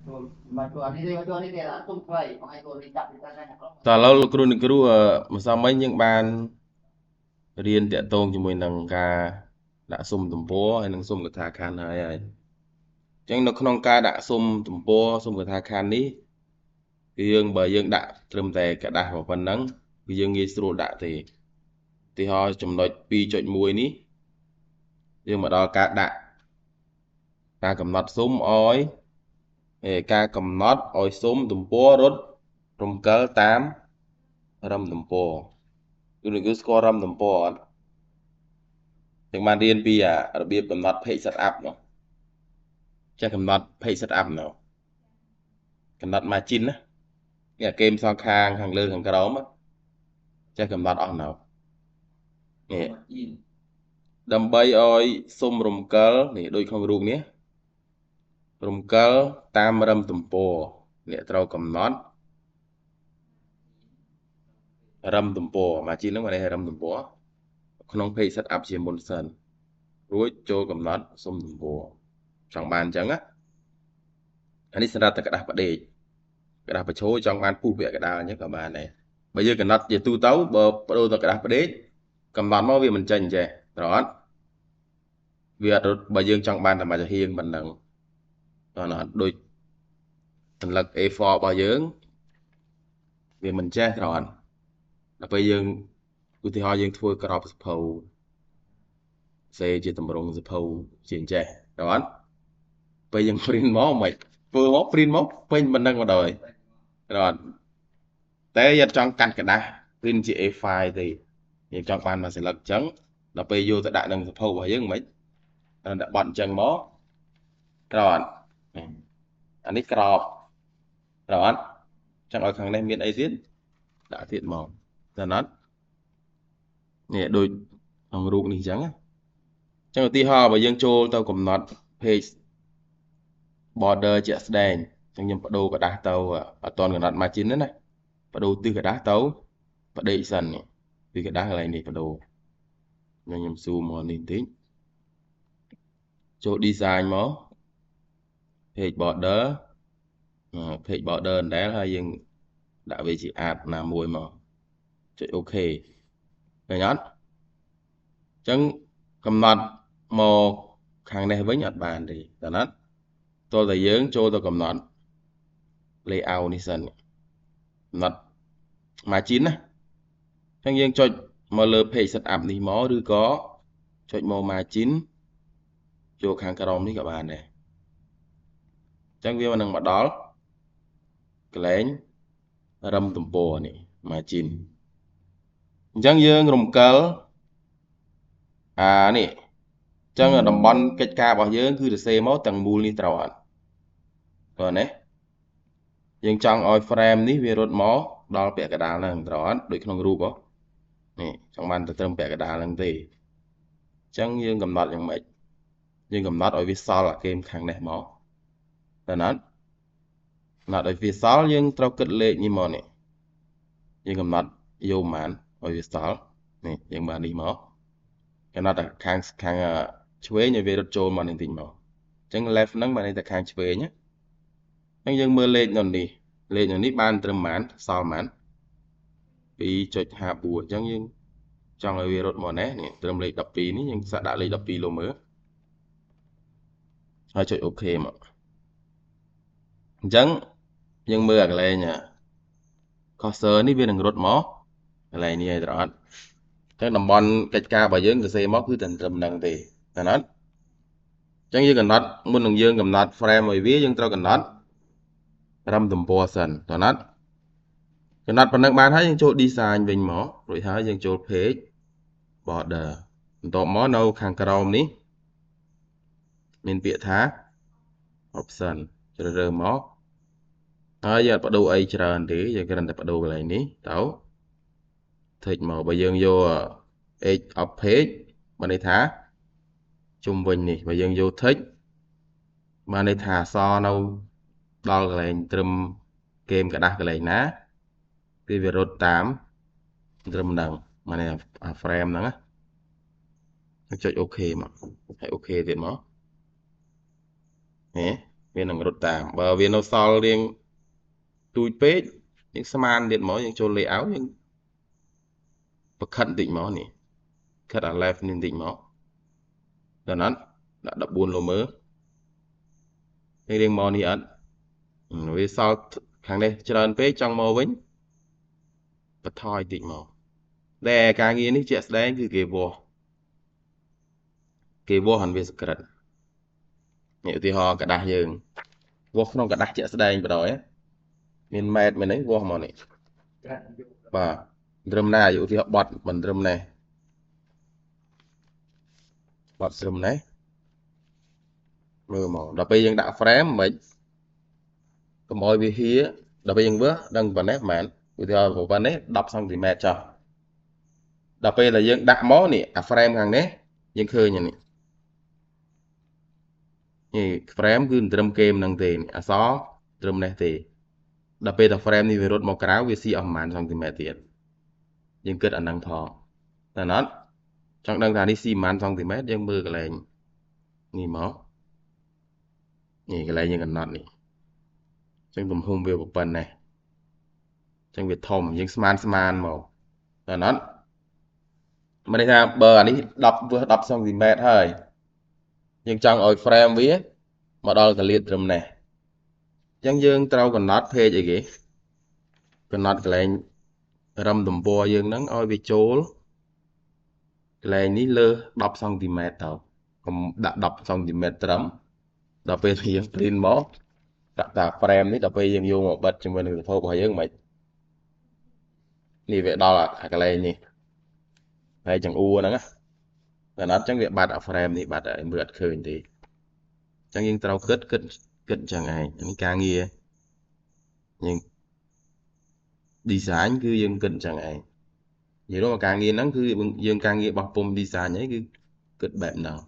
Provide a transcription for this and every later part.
មកជួនេះជួនេះគេអត់ទុំខ្លីបងឯងគួរចាប់ពីតាណា តើឥឡូវលោកគ្រូអ្នកគ្រូម្សិលមិញយើងបានរៀនតាក់ទងជាមួយនឹងការដាក់ស៊ុំទំព័រហើយនិងស៊ុំកថាខណ្ឌហើយហើយអញ្ចឹងនៅក្នុងការដាក់ស៊ុំទំព័រស៊ុំកថាខណ្ឌនេះគឺយើងបើយើងដាក់ត្រឹមតែក្រដាសប៉ុណ្ណឹងគឺយើងងាយស្រួលដាក់ទេឧទាហរណ៍ចំណុច 2.1 នេះយើងមកដល់ការដាក់ការកំណត់ស៊ុំឲ្យការកំណត់ឲ្យស៊ុំទំព័ររត់រំកិលតាមរឹមទំព័រគឺស្គាល់រឹមទំព័រអត់យើងបានរៀនពីរបៀបកំណត់ page setup នោះចេះកំណត់ page setup នោះកំណត់ margin ណានេះអាគែមសងខាងខាងលើខាងក្រោមចេះកំណត់អស់នៅនេះដើម្បីឲ្យស៊ុំរំកិលនេះដូចក្នុងរូបនេះរំកិលតាមរឹមទំព័រអ្នកត្រូវកំណត់រឹមទំព័រ margin ហ្នឹងមានន័យថារឹមទំព័រក្នុង page setup ជាមុនសិនរួចចូលកំណត់ស៊ុំទំព័រចង់បានអញ្ចឹងណាអានេះសម្រាប់តែក្រដាសផ្ដេកក្រដាសបញ្ឈរចង់បានពុះពាក់កណ្ដាលអញ្ចឹងក៏បានដែរបើយើងកំណត់ជាទូទៅបើបដូរទៅក្រដាសផ្ដេកកំណត់មកវាមិនចេញចេះត្រូវអត់វាអត់រត់បើយើងចង់បានតែមួយចំហៀងប៉ុណ្ណឹងតោះអត់ដូចសន្លឹក A4 របស់យើងវាមិនចេះត្រូវអត់ដល់ពេលយើងឧទាហរណ៍យើងធ្វើក្របសភៅសេជាតម្រងសភៅជាអញ្ចេះត្រូវអត់ពេលយើង print មកមិនធ្វើមក print មកពេញប៉ុណ្ណឹងមកដល់ត្រូវអត់តែយើងចង់កាត់ក្រដាស print ជា A5 ទេយើងចង់បានមួយសន្លឹកអញ្ចឹងដល់ពេលយកទៅដាក់នឹងសភៅរបស់យើងមិនដាក់បត់អញ្ចឹងមកត្រូវអត់អានេះក្របត្រូវអត់ចង់ឲ្យខាងនេះមានអីទៀតដាក់ទៀតមកតែអត់នេះដូចក្នុងរូបនេះអញ្ចឹងអញ្ចឹងឧទាហរណ៍បើយើងចូលទៅកំណត់ page border ជាក់ស្ដែងអញ្ចឹងខ្ញុំបដូរក្រដាសទៅអត់តន់កំណត់ margin ទេណាបដូរទិសក្រដាសទៅបដេកសិននេះទិសក្រដាសកន្លែងនេះបដូរខ្ញុំ zoom មកនេះបន្តិចចូល design មក page border page border ដដែលហើយយើងដាក់វាជា art ណាមួយមកចុច OK ឃើញអត់អញ្ចឹងកំណត់មកខាងនេះវិញអត់បានទេតើណាត់តើតែយើងចូលទៅកំណត់ layout នេះសិនកំណត់ margin ណាអញ្ចឹងយើងចុចមកលើ page setup នេះមកឬក៏ចុចមក margin ចូលខាងក្រោមនេះក៏បានដែរអញ្ចឹងវានឹងមកដល់កន្លែងរឹមទំព័រនេះ margin អញ្ចឹងយើងរំកិលអានេះអញ្ចឹងតំបន់កិច្ចការរបស់យើងគឺសរសេរមកទាំងមូលនេះត្រូវអត់ព្រោះណាយើងចង់ឲ្យ frame នេះវារត់មកដល់ពាក់កណ្ដាលហ្នឹងត្រូវអត់ដូចក្នុងរូបនេះចង់បានទៅត្រឹមពាក់កណ្ដាលហ្នឹងទេអញ្ចឹងយើងកំណត់យ៉ាងម៉េចយើងកំណត់ឲ្យវាសល់អាគែមខាងនេះមកតើណាត់កំណត់ឲ្យវាសល់យើងត្រូវគិតលេខនេះមកនេះយើងកំណត់យកប៉ុន្មានឲ្យវាសល់នេះយើងបាននេះមកកំណត់តែខាងខាងឆ្វេងឲ្យវារត់ចូលមកនេះតិចមកអញ្ចឹង left ហ្នឹងបានន័យថាខាងឆ្វេងណាអញ្ចឹងយើងមើលលេខនៅនេះលេខនៅនេះបានត្រឹមប៉ុន្មានសល់ប៉ុន្មាន2.54អញ្ចឹងយើងចង់ឲ្យវារត់មកនេះនេះត្រឹមលេខ12នេះយើងសាកដាក់លេខ12លោមើលហើយចុច OK មកអញ្ចឹងយើងមើលអាកន្លែង cursor នេះវានឹងរត់មកកន្លែងនេះហើយត្រូវអត់អញ្ចឹងតំបន់កិច្ចការរបស់យើងសរសេរមកគឺតែត្រឹមហ្នឹងទេតែអត់អញ្ចឹងយើងកំណត់មុននឹងយើងកំណត់ frame ឲ្យវាយើងត្រូវកំណត់រឹមទំព័រសិនតើណាត់កំណត់ប៉ុណ្ណឹងបានហើយយើងចូល design វិញមករួចហើយយើងចូល page border បន្ទាប់មកនៅខាងក្រោមនេះមានពាក្យថា option ជ្រើសរើសមកហើយយើងអត់បដូរអីច្រើនទេយើងគ្រាន់តែបដូរកន្លែងនេះទៅ text មកបើយើងយក edge of page បានន័យថាជុំវិញនេះបើយើងយក text បានន័យថាអក្សរនៅដល់កន្លែងត្រឹមគែមក្រដាសកន្លែងណាគឺវារត់តាមត្រឹមហ្នឹងបានន័យអា frame ហ្នឹងណាចុច OK មកហើយ OK ទៀតមកនេះ វានឹងរត់តាមបើវានៅសល់រៀងទូចពេកយើងស្មានទៀតមកយើងចូល layout យើងបខិតបន្តិចមកនេះខិតអា left នេះបន្តិចមកដល់ណាត់ដាក់14លោមើលរៀងមកនេះអត់វាសល់ខាងនេះច្រើនពេកចង់មកវិញបន្ថយតិចមកតែការងារនេះជាក់ស្ដែងគឺគេវាស់ហាន់វាសក្រិតនេះឧទាហរណ៍กระดาษយើងវាស់ក្នុងกระดาษជាក់ស្ដែងបណ្ដោយមានម៉ែត្រមែនទេវាស់មកនេះបាទត្រឹមណាឧទាហរណ៍បត់មិនត្រឹមនេះបត់ត្រឹមនេះមើលមកដល់ពេលយើងដាក់ frame មិនកុំឲ្យវាហៀដល់ពេលយើងវាស់ដឹងប៉ុណ្ណេះប្រហែលឧទាហរណ៍ប៉ុណ្ណេះ10សង់ទីម៉ែត្រចុះដល់ពេលដែលយើងដាក់មកនេះអា frame ខាងនេះយើងឃើញនេះនេះ frame គឺមិនត្រឹមគេមិននឹងទេអក្សរត្រឹមនេះទេដល់ពេលតែ frame នេះវារត់មកក្រៅវាស៊ីអស់ប្រហែលសង់ទីម៉ែត្រទៀតយើងគិតអានឹងផងតែអត់ចង់ដឹងថានេះស៊ីប្រហែលសង់ទីម៉ែត្រយើងមើលកន្លែងនេះមកនេះកន្លែងយើងកំណត់នេះអញ្ចឹងទំហំវាប៉ុណ្ណេះអញ្ចឹងវាធំយើងស្មានមកតែអត់មានន័យថាបើអានេះ10វាស់10សង់ទីម៉ែត្រហើយយើងចង់ឲ្យ frame វាមកដល់កលៀតត្រឹមនេះអញ្ចឹងយើងត្រូវកំណត់ page អីគេកំណត់កន្លែងរឹមទំព័រយើងហ្នឹងឲ្យវាចូលកន្លែងនេះលើ10សង់ទីម៉ែត្រទៅកុំដាក់10សង់ទីម៉ែត្រត្រឹមដល់ពេលយើង print មកដាក់តា frame នេះដល់ពេលយើងយកមកបិទជាមួយនឹងសភៅរបស់យើងមិននេះវាដល់អាកន្លែងនេះហើយចង្អួរហ្នឹងណាតែអត់ចឹងវាបាត់អា frame នេះបាត់ហើយមើលអត់ឃើញទេអញ្ចឹងយើងត្រូវគិតអញ្ចឹងឯងនេះការងារយើង design គឺយើងគិតអញ្ចឹងឯងនិយាយរួមការងារហ្នឹងគឺយើងការងារបោះពុំ design អីគឺគិតបែបហ្នឹង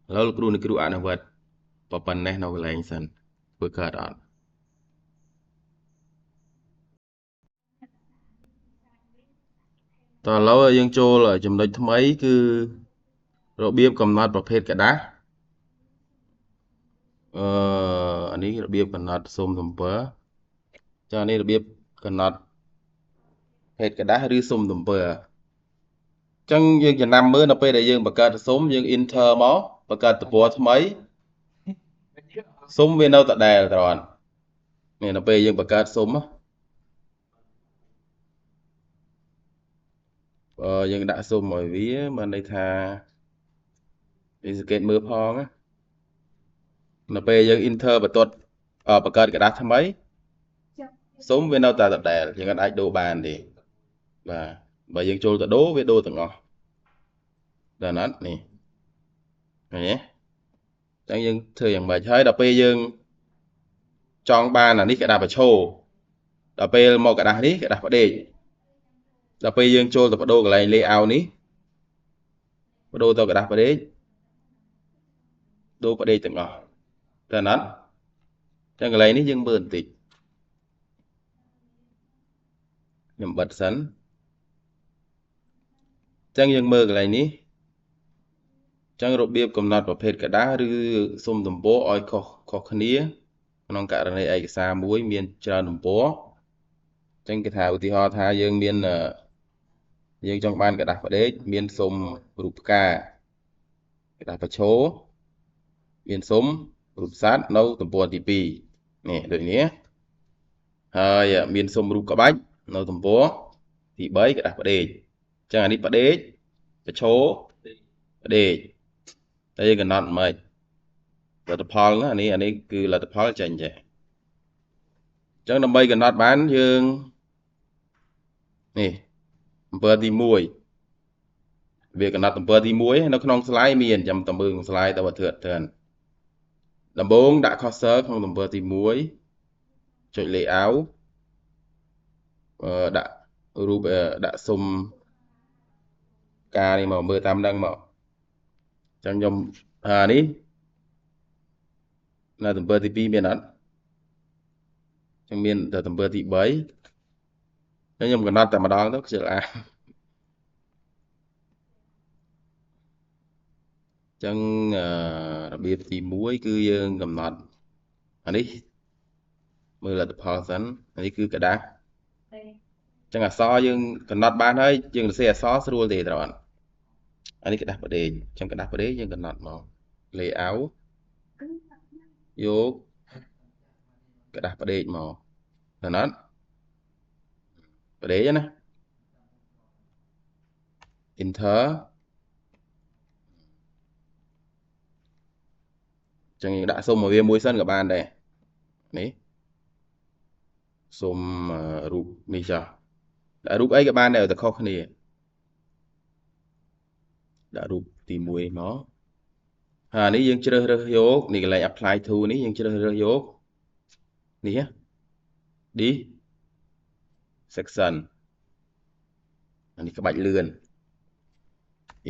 ឥឡូវលោកគ្រូអ្នកគ្រូអនុវត្តប៉ុណ្ណេះនៅកន្លែងសិនធ្វើកើតអត់តោះឥឡូវយើងចូលចំណុចថ្មីគឺរបៀបកំណត់ប្រភេទกระดาษអានេះរបៀបកំណត់ស៊ុំទំព័រចានេះរបៀបកំណត់ភេទกระดาษឬស៊ុំទំព័រអញ្ចឹងយើងចំណាំមើលនៅពេលដែលយើងបង្កើតស៊ុំយើង enter មកបង្កើតទំព័រថ្មីស៊ុំវានៅដដែលត្រង់នេះនៅពេលយើងបង្កើតស៊ុំយើងដាក់ស៊ុំឲ្យវាបានន័យថាយើងសង្កេតមើលផងណានៅពេលយើង enter បន្ទាត់បង្កើតกระดาษថ្មីស៊ុំវានៅតែដដែលយើងអាចដូរបានទេបាទបើយើងចូលទៅដូរវាដូរទាំងអស់ដល់ណាត់នេះឃើញទេអញ្ចឹងយើងធ្វើយ៉ាងម៉េចហើយដល់ពេលយើងចង់បានអានេះกระดาษបញ្ឈរដល់ពេលមកกระดาษនេះกระดาษផ្ដេកដល់ពេលយើងចូលទៅបដូរកន្លែង layout នេះបដូរទៅกระดาษផ្ដេកដូរផ្ដេកទាំងអស់តែណាត់ចឹងកន្លែងនេះយើងមើលបន្តិចខ្ញុំបិទសិនចឹងយើងមើលកន្លែងនេះចឹងរបៀបកំណត់ប្រភេទกระดาษឬស៊ុំទំព័រឲ្យខុសគ្នាក្នុងករណីឯកសារមួយមានច្រើនទំព័រចឹងគេថាឧទាហរណ៍ថាយើងមានយើងចង់បានกระดาษផ្ដេកមានស៊ុំរូបផ្កាกระดาษបញ្ឈរមានស៊ុំរូបសត្វនៅទំព័រទី2នេះដូចនេះហើយមានស៊ុំរូបក្បាច់នៅទំព័រទី3กระดาษផ្ដេកចឹងអានេះផ្ដេកបញ្ឈរផ្ដេកតែយើងកំណត់មិនលទ្ធផលណាអានេះគឺលទ្ធផលចេញចេះចឹងដើម្បីកំណត់បានយើងនេះទំព័រទី1វាកំណត់ទំព័រទី1នៅក្នុង slide មានចាំតមើលក្នុង slide តើបើធ្វើអត់ត្រូវដំបូងដាក់ cursor ក្នុងទំព័រទី1ចុច layout ដាក់រូបដាក់ស៊ុំការនេះមកមើលតាមនឹងមកចឹងខ្ញុំអានេះនៅទំព័រទី2មានអត់ចឹងមានតែទំព័រទី3ហើយខ្ញុំកំណត់តែម្ដងទៅខ្ជិលអា ចឹងរបៀបទី1គឺយើងកំណត់អានេះមើលលទ្ធផលសិនអានេះគឺក្រដាសចឹងអក្សរយើងកំណត់បានហើយយើងសរសេរអក្សរស្រួលទេត្រូវអត់អានេះក្រដាសផ្ដេកចឹងក្រដាសផ្ដេកយើងកំណត់មក layout យកក្រដាសផ្ដេកមកកំណត់ផ្ដេកណា enter ចឹងយើងដាក់សុំមកវាមួយសិនក៏បានដែរនេះសុំរូបនេះចុះដាក់រូបអីក៏បានដែរតែខុសគ្នាដាក់រូបទី1មកហើយនេះយើងជ្រើសរើសយកនេះកន្លែង apply to នេះយើងជ្រើសរើសយកនេះ this section អានេះក្បាច់លឿន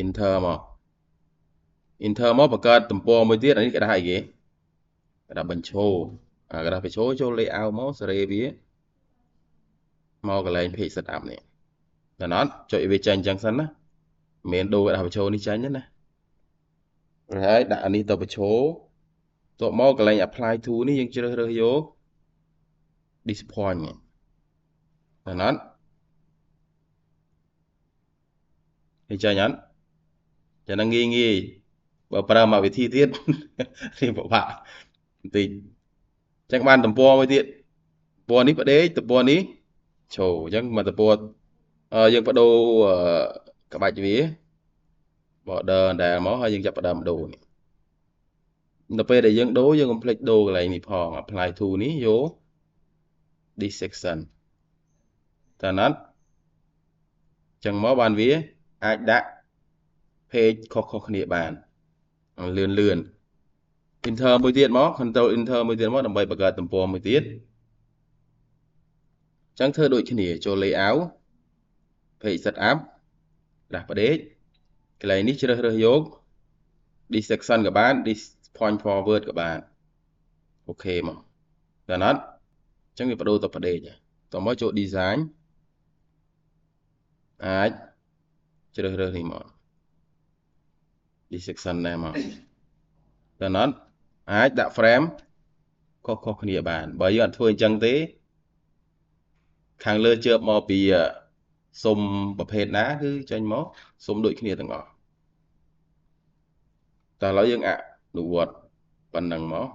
enter មក enter មកបង្កើតទំព័រមួយទៀតអានេះក្រដាសអីគេក្រដាសបញ្ឈរអាក្រដាសបញ្ឈរចូល layout មកសេរីវាមកកន្លែង page setup នេះតែអត់ចុចវាចេញអញ្ចឹងសិនណាមិនដូរក្រដាសបញ្ឈរនេះចេញទេណាហើយដាក់អានេះទៅបញ្ឈរតបមកកន្លែង apply to នេះយើងជ្រើសរើសយក this point នេះតែអត់គេចេញអត់ចឹងងាយងាយបើប្រើមកវិធីទៀតរៀងពិបាកបន្តិចចឹងបានទំព័រមួយទៀតទំព័រនេះផ្ដេកទំព័រនេះឈរអញ្ចឹងមកទំព័រយើងបដូរក្បាច់វា border ដែលមកហើយយើងចាប់ផ្ដើមដូរនេះដល់ពេលដែលយើងដូរយើងកុំភ្លេចដូរកន្លែងនេះផង apply to នេះយក this section តើណាត់ចឹងមកបានវាអាចដាក់ page ខុសៗគ្នាបានលឿនលឿន enter មួយទៀតមក control enter មួយទៀតមកដើម្បីបង្កើតទំព័រមួយទៀតចឹងធ្វើដូចគ្នាចូល layout page setup ដាក់ផ្ដេកកន្លែងនេះជ្រើសរើសយក this section ក៏បាន this point forward ក៏បាន OK មកដល់ណាត់អញ្ចឹងវាបដូរទៅផ្ដេកតមកចូល design អាចជ្រើសរើសនេះមក this section ដែរមកដល់ណាត់អាចដាក់ frame ខុសៗគ្នាបានបើយើងអត់ធ្វើអញ្ចឹងទេខាងលើជើបមកពីសុំប្រភេទណាគឺចេញមកសុំដូចគ្នាទាំងអស់តែឥឡូវយើងអនុវត្តប៉ុណ្ណឹងមក